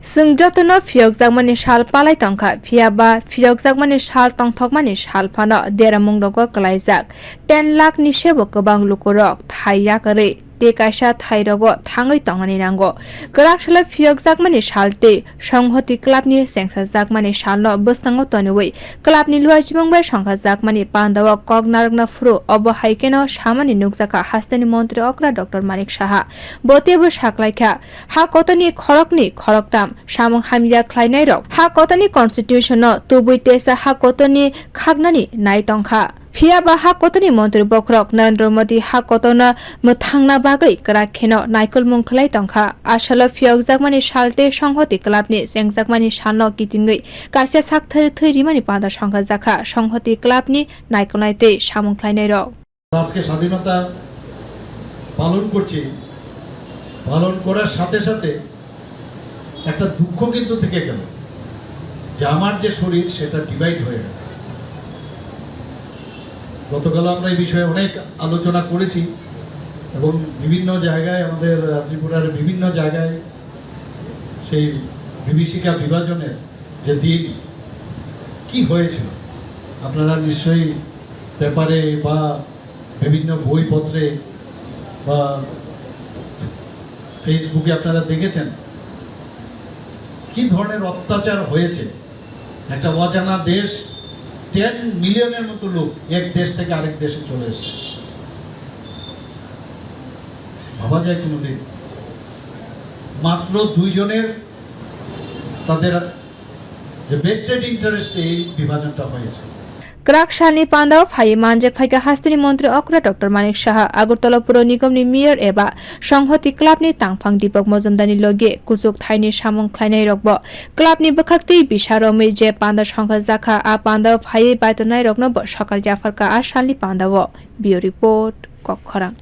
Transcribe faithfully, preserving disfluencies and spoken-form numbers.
Chwng jotono phiyokjakmani sal palai tongkha, phiya ba phiyokjakmani sal tongthokmani sal phano deramung rogo kwlaijak. Ten lakh ni sebo kwbang lukurok thai yakarwi tei kaisa thai rogo thangwi tongnani nango. Kwrak salo phiyokjakmani sal tei Songhoti Club ni chengsajakmani salno bwskango toniwi club ni luaijimung bai songkhajakmani pandao kok narwkna phuru obo hai kheno samani nukjakha hasteni montri okra Doctor Manik Saha. Bo teibo saklaikha, ha kotorni khoroknwi khoroktham samung hamya khlainairok ha kotorni constitution no tubui teisa ha kotorni khaknani nai tongkha. Phiya ba ha kotorni montri bokhorok Narendra Modi ha kotorno mwthangna bagwi kwrak kheno naikolmung khlai tongkha. Asalo phiyokjakmani sal tei Songhoti Club ni chengjakmani salno kitingwi kaisa sak thari thwi rimani panda songkhajakha Songhoti Club ni naikolnai tei samung khlainairok. আজকে স্বাধীনতা পালন করছি, পালন করার সাথে সাথে একটা দুঃখ কিন্তু থেকে গেল যে আমার যে শরীর সেটা ডিভাইড হয়ে গেল। গতকাল আমরা এই বিষয়ে অনেক আলোচনা করেছি এবং বিভিন্ন জায়গায় আমাদের, আহ, ত্রিপুরার বিভিন্ন জায়গায় সেই বিভীষিকা বিভাজনের যে দিন কি হয়েছিল আপনারা নিশ্চয়ই পেপারে বা বিভিন্ন বইপত্রে বা ফেসবুকে আপনারা দেখেছেন কি ধরনের অত্যাচার হয়েছে। একটা অজানা দেশ, টেন মিলিয়নের মতো লোক এক দেশ থেকে আরেক দেশে চলে এসেছে। ভাবা যায় কোনোদিন? মাত্র দুইজনের তাদের যে ভেস্টেড ইন্টারেস্টে এই বিভাজনটা হয়েছে। Kwrak salni pandao phaiwi manjak phaikha hasteni montri okra Doctor Manik Saha, Agartala Puro Nigomni mayor eba Songhoti Clubni tangphang Deepak Mojumdarni loge kuchuk thaini samung khlainairokbo. Clubni bwkhaktwi bisa romwi je panda songkhajakha, a pandao phaiwi baitornairoknobo sokar yapharkha a salni pandao. Bureau Report, Kokkhorang.